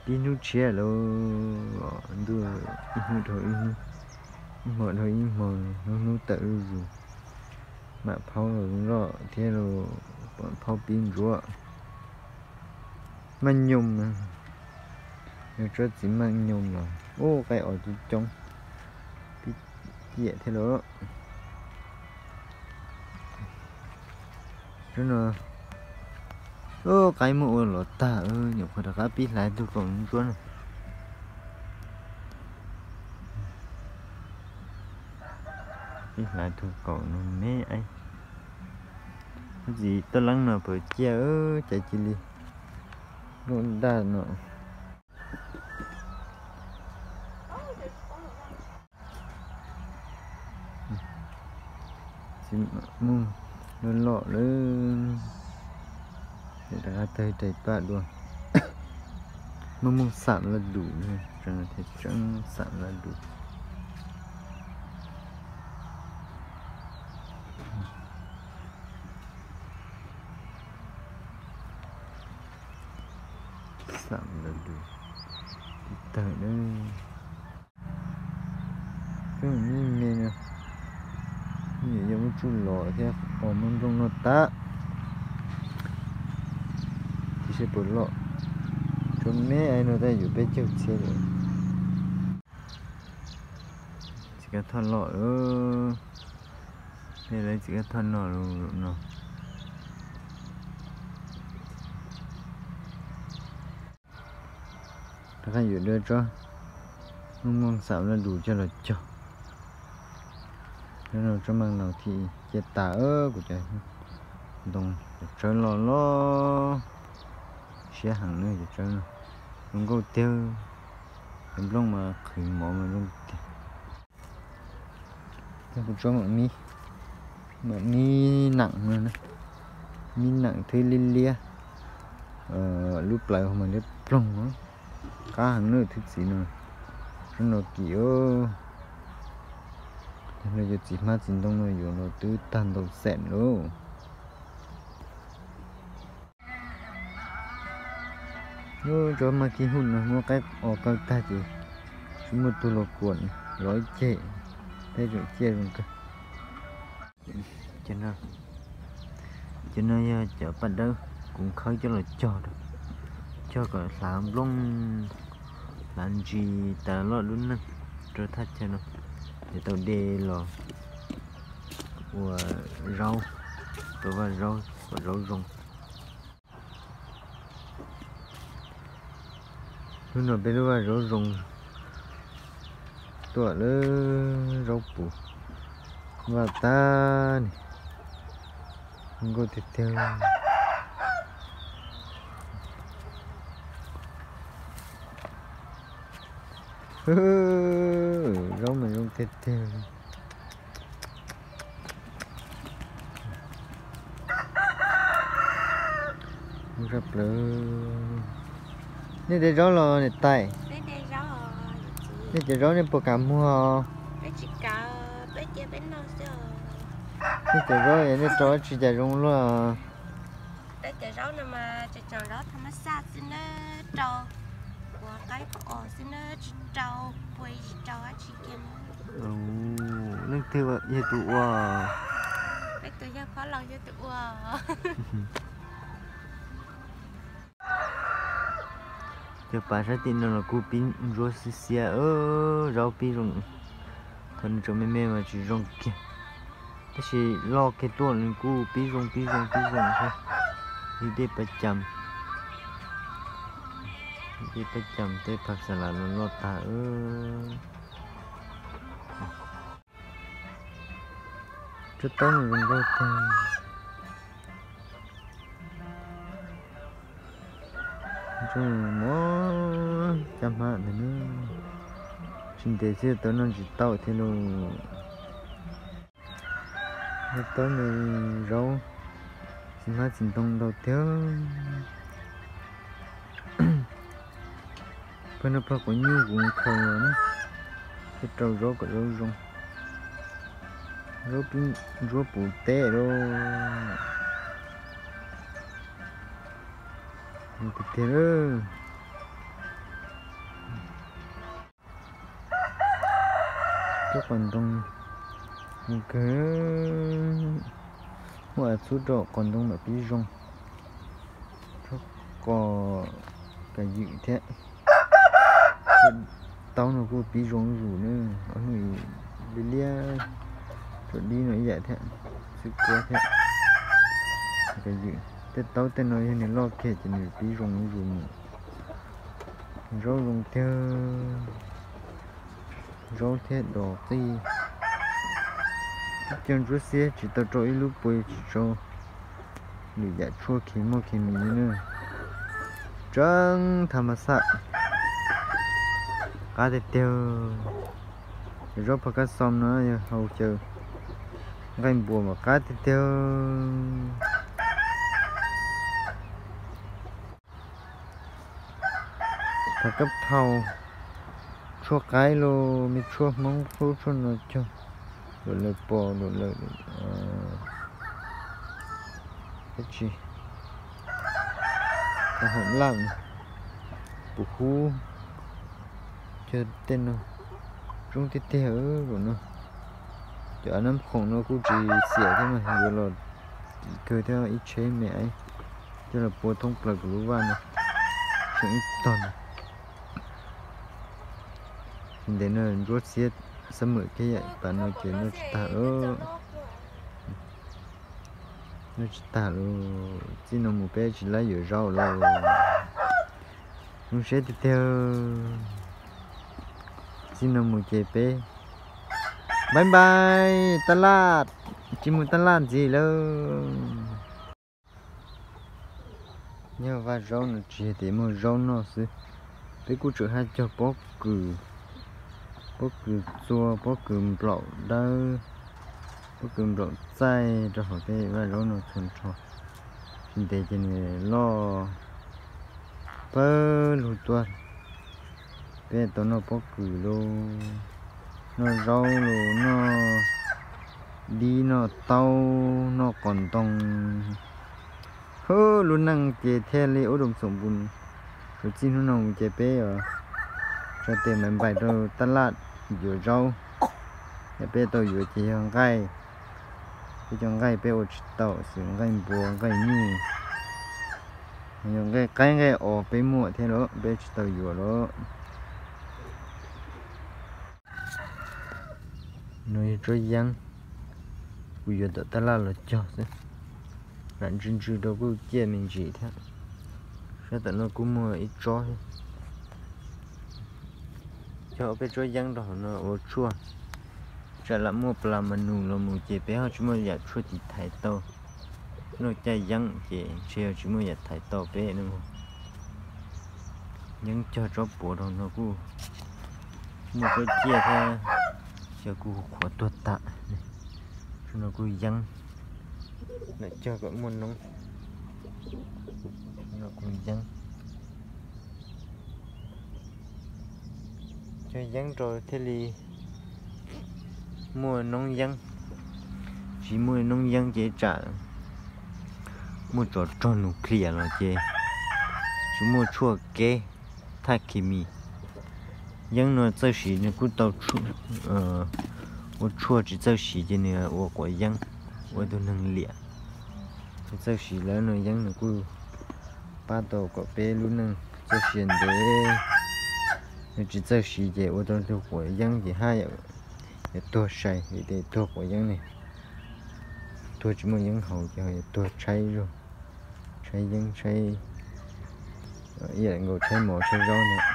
Ib hnub tshiab lawm, ntuj, ib hnub dhau ib hnub, ib hmo dhau ib hmo, hnub hnub tawm zuj zus. Mam phaub los loj thiab los, phaub pib ntsuav. Maj nyoos, yog tsob txiv maj nyoos los, ub, qaib os coob coob, pib ciam thiab los. Tsob no, ub, qaib muaj ua los tag, nyuam qhuav rov qab pib hlais tug kaum ntsuab no. Pib hlais tug kaum no me, txiv toj leeb no pawg ciaj, cas cia li nplooj daj no. Txiv maj nyoos loj loj lawm, rov qab tawg rais paj dua. Maj nyoos xam laj dus, tseem xam laj dus. Xam laj dus tib tawg na. Cov me me no, yog muab tsuj los thiab os, muab nplooj noj tag. Tab sis puas loj, tsob me no tab yuav peb caug txhiab lawm. Txiv Kab Thoj loj lawm, peb lawv Txiv Kab Thoj no lawm no. Rov qab yuav dua tsob maj nyoos xam laj dus coj los cog. Tsob maj no thiaj cia tas, kuv cov ntoo cov tsawb loj loj, siab heev na cov tsawb no. Zoo nkauj tiag, cov nplooj mas qhwv mov mas zoo tiag. Kuv tsob mam mi, mam mi nam no, mi nam thwb liab liab, lub plawv mas liab ploog, qab heev na thwb txiv no. Tsob no kim, yog no cov txiv hmab txiv ntoo no yuav los twb tag ntau xees lauj. Lub tsob maj kib huj no muab qaib os kaw tag ces tsis muaj tug los kuam los ib ceg, peb tseem ciaj zoo kawg. Cov no yog cov paj dawb kuv khawb coj los cog, cog kom hlav nplooj, hlav ntsis tas loj lub neej rau thaj chaw no, ces tau de los ua zaub, tau vaj zaub kom zaub zoo. Hnub no peb lub vaj zaub zoo, tuaj lawm, zaub puv vaj tag ne, nkauj tiag tiag. Zaub mas zoo tiag tiag. Nej de zaub los niam tais? Nej cov zaub nej puas kam muag? Nej cov zaub nej rau tsis cas zoo luaj. Tej cov zaub no mas tseem zaub thaj mab xaj xwb na, rau ua qaib os xwb na, tsis rau pua, tsis rau dab tsi kiag. Leej twg yog tus ua? Leej twg yog phob laus yog tus ua. Cov pas sab tim no los kuj pib ntsuab xiab xiab, zaub pib zoo. Thaum nws tseem me me mas tsis zoo kiag, tab sis loj kiag tuaj nws kuj pib zoo pib zoo pib zoo thiab. Ib dej paj cam, ib dej paj cam tej phav xas las los loj tag. Tsob taub no zoo nkauj tiag. Zoo mob caj hmab ntag na. Tsis ntev xwb tau noj tsis tau thiab lauj. Tsob taub no zaub txiv hmab txiv ntoo ntau tiag. Pag no pag quav nyuj kuv khaws los na, thiaj rau zaub kom zaub zoo. Zaub pib ntsuab puv teb lauj. Tiag tiag lawm. Txhub qos ntoo zoo kawg, muab av txhub rau qos ntoo mam pib zoo. Txhub qos kas ywm thiab. Taub no kuj pib zoo zuj zus na, ob hnub liab liab, tsuas dib no ib yam thiab, xwb kuab thiab. Kas ywm, tej taub tej no yog nws loj kiag ces nws pib zoo zuj zus mus. Zaub zoo tiag, zaub thiab dos qij. Tib co ntsuab xiab tsis tau rau ib lub pua tsis tau lwm yam tshuaj khes muaj khes mis li na. Tseeb tham mas xaj, qab tiag tiag. Cov zaub pha kab xom no yog hau xyaw nqaij npua mas qab tiag tiag. Pha kab phau, tshuaj qaib los me tshuaj Hmoob, tshuaj no cog, luam laws pos, luam laws, dab tsi, haum laj, pus hub, cog tej no zoo tiag tiag. Zaum no cov av nab khoom no kuj tsis xiam thiab mas yuav los kim kawg thiab, ib tsheb me aiv coj los pua thoob plaws kuv lub vaj no, tseem ib tog no. Ntev no ntsuab xiab xab mem kiag yam pas no ces noj tsis tag lawm. Noj tsis tag lawm, txij no mus peb tsis laib yuav zaub lawm. Zoo siab tiag tiag. Txij no mus ces peb npai npai taj laj, tsis mus taj laj ntxiv lawm. Nyob vaj zaub no tsis yog tias muaj zaub noj xwb, peb kuj tseem haj cog pob kws, pob kws txua, pob kws nplaum dawb, pob kws nplaum txaij rau hauv tej vaj zaub no txhua nrho. Tsis ntev ces nws loj pawg lug tuaj. Peb tau noj pob kws los, noj zaub los, noj dib, noj taub, noj qos ntoo. Hwb, lub neej ces thiaj li ua doo xoom npus. Suav txij hnub no mus ces peb yuav tso tes npais npais rau taj laj yuav zaub. Yog peb tau yuav ces yog nqaij, peb cov nqaij peb ua tsis tau xwb, nqaij npua, nqaij nyuj, yog nqaij qaib nqaij os peb muaj thiab los peb tsis tau yuav los. No yog tsob yeeb, kuv yuav tom taj laj los cog xwb, lam ntsw ntsw rau kuj ciaj me ntsis thiab. Sab tom no kuj muaj ib tsob thiab. Cog peb tsob yeeb rau hauv no ua tshuaj, tsam lam muaj plas mas nus los mus ces peb ho tsis muaj yam tshuaj tiv thaiv tau. Lub caij yeeb ces ntshe yog tsis muaj yam thaiv tau peb no. Yeeb cog tsob puav rau no kuj muaj tsob ciaj thiab, cog kuj qhuav tuag tas. Tsob no kuj yeeb, lawv cog kom muaj noob. No kuj yeeb, cog yeeb rau thiaj li muaj noob yeeb. Tsis muaj noob yeeb ces tsam muaj tsov rog nuclear los ces tsis muaj tshuaj kev, thaj khes mis. Yeeb no txawj siv nws kuj tau ua tshuaj, tsis txawj siv ces nws ua quav yeeb, ua tus neeg liam. Txawj siv lawm no yeeb nws kuj pab tau kom peb lub neej txoj sia ntev. Nws tsis txawj siv ces ua tau tus quav yeeb ces haj yam yuav tuag sai, vim tias tuag quav yeeb ne, tuag tsis muaj yeeb haus ces ho yuav tuag tshaib zog, tshaib yeeb tshaib, ib yam nkaus tshaib mov tshaib zaub no.